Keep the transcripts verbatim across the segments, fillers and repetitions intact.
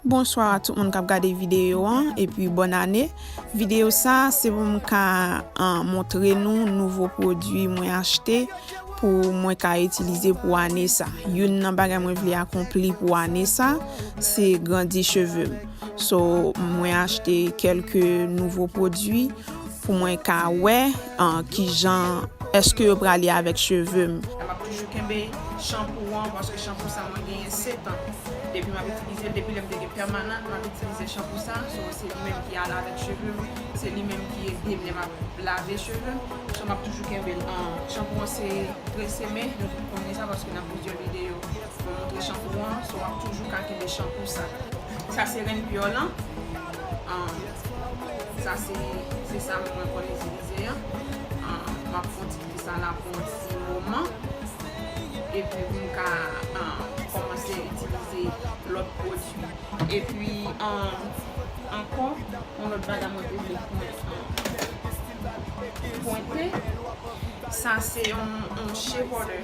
Bonswa a tout moun k ap gade videyo an, epi bòn ane. Videyo sa, se pou m ka, ah, montre nou nouvo pwodui mwen achte pou mwen ka itilize pou ane sa. Youn nan bagay mwen vle akonpli pou ane sa, se grandi cheve m. So, mwen achte kèlke nouvo pwodui pou mwen ka wè, ah, kijan, èske yo prale avèk cheve m. M ap toujou kenbe chanpou an, paske chanpou sa mwen genyen sèt an. Depi m ap itilize l, depi lè m te gen pèmanan, m ap itilize chanpou sa. So, se li menm ki ale avèk cheve m, se li menm ki ede m lè m ap lave cheve m. So, m ap toujou kenbe l. Ah, chanpou an se Tresemme, nou tout konnen sa paske nan plizyè videyo mwen montre chanpou an, so w ap toujou ka kenbe chanpou sa. Sa se Renpure lan. Ah, sa se, se sa mwen konn itilize an. Ah, m ap fè yon ti kite sa la pou yon ti moman. Epi pou m ka, ah, kòmanse itilize lòt pwodui. Epi, ah, ankò, yon lòt bagay mwen te vle pwen-, pwente. Sa se yon, yon shea butter.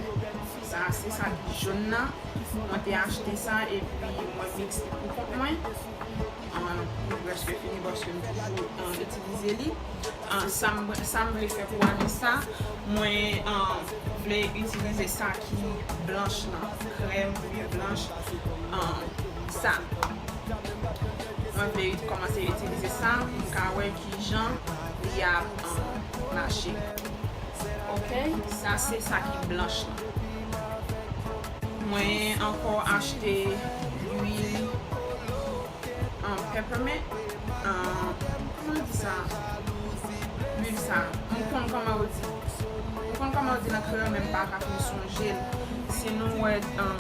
Sa se sa ki jòn nan. Mwen te achte sa epi mwen mikse pou kont mwen. Ah, li prèske fini paske m toujou, ah, itilize li. Ah, sa m, sa m vle fè pou ane sa, mwen, ah, vle itilize sa ki blanch lan, krèm byen blanch, ah, sa. Mwen vle kòmanse itilize sa pou m ka wè kijan li ap, ah, mache. Ok, sa se sa ki blanch lan. Mwen ankò achte lwil, ah, peppermint, ah, kòman yo di sa? Lwil sa, m konn kòman yo di. M konn kòman yo di nan kreyòl, men m pa ka fin sonje l. Si nou wè, ah,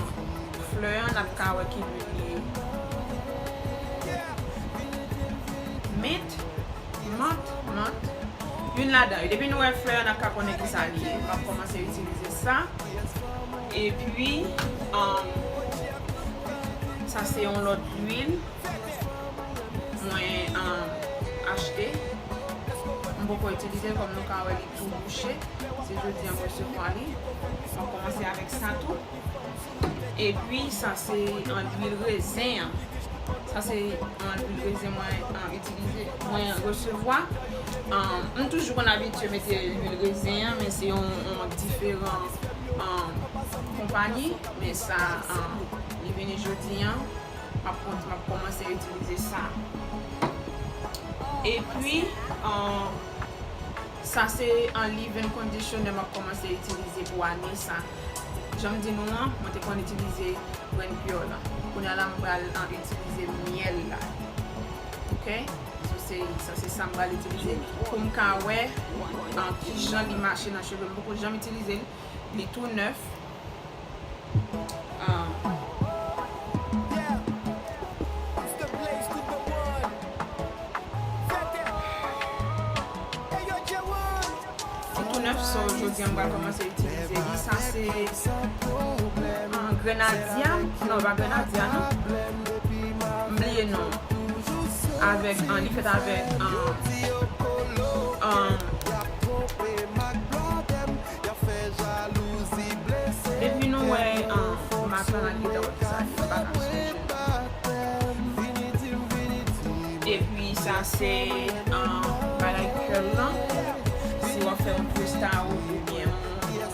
flè an, n ap ka wè ki lwil li ye. Mint, mant, mant. Youn ladan yo. Depi nou wè flè an, n ap ka konnen ki sa li ye. M ap kòmanse itilize sa. Epi, um, sa se yon lòt lwil mwen, um, achte. M poko itilize l, kòm nou ka wè li tou bouche. Se jodi a m resevwa li. M ap kòmanse avèk sa tou. Epi, sa se, um, lwil rezen an. Sa se, um, lwil rezen mwen, um, itilize, mwen resevwa. Um, m toujou konn abitye mete lwil rezen an, men se yon, yon diferan, um, konpayi. Men sa, um, li vini jodi a, m ap kon-, m ap kòmanse itilize sa. Epi, um, sa se yon leave-in conditioner m ap kòmanse itilize pou ane sa. Jan m di nou an, mwen te konn itilize Renpure lan. Kounye a la, m pral, ah, itilize myèl la. Ok? So, se, sa se sa m pral itilize pou m ka wè, ah, kijan li mache nan cheve m. M poko janm itilize l. Li tou nèf. Ah. Li tou nèf, so, jodi a m pral kòmanse itilize li. Sa se, ah, grenadya. Non, pa grenadya, non. M bliye non. Avèk, ah, li fèt avèk, ah, ah, Depi nou wè, ah, maton an gentan wè sa, li pa ka sonje. Epi sa se, ah, bagay curl lan. Si w ap fè yon presta oubyen yon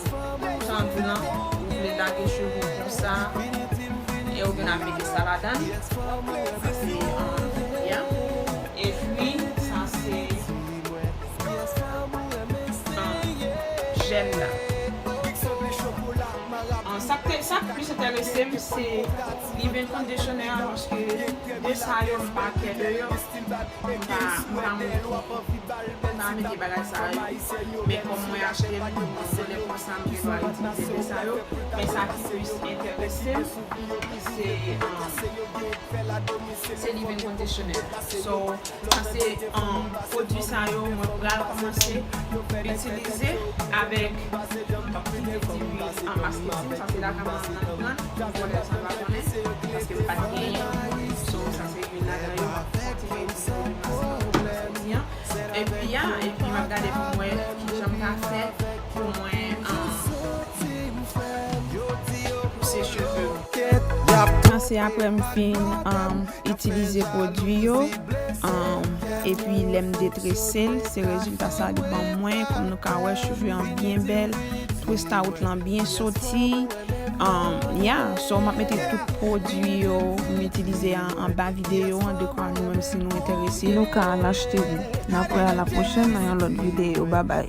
tang lan, ou vle lage cheve w konsa, e ou vin ap mete sa ladan l. Sa se, ah, yeah. Epi sa se, ah, jèl la. Ah, sa k te, sa k plis enterese m, se leave-in conditioner an, paske de sa yo, m pa kè de yo. M pa, m pa, m pa mete bagay sa yo. Men kòm mwen achte l, mwen konnen konsa m gen dwa itilize de sa yo. Men sa ki plis enterese m, se, ah, se leave-in conditioner. So, sa se, um, pwodui sa yo mwen pral kòmanse itilize avèk, um, ti, ti lwil, um, masketin. Sa se la ka mwen nan grann, pou lè sa pa konnen, paske m pa t genyen. So, sa se youn ladan yo, m ap kontinye itilize lwil masketin jodi a. Epi, ya, epi m ap gade pou m wè kijan m ka fè pou mwen, um, pouse cheve m. Sa se Se apre m fin um, itilize pwodui yo, um, epi lè m detrese l, se rezilta sa li ban mwen. Kòm nou ka wè, cheve an byen bèl, twist out lan byen soti. Um, yeah, so m ap mete tout pwodui yo m itilize an, anba videyo an, dekwa nou menm si nou enterese, nou ka al achte li. N ap wè a la pwochèn nan yon lòt videyo. Babay.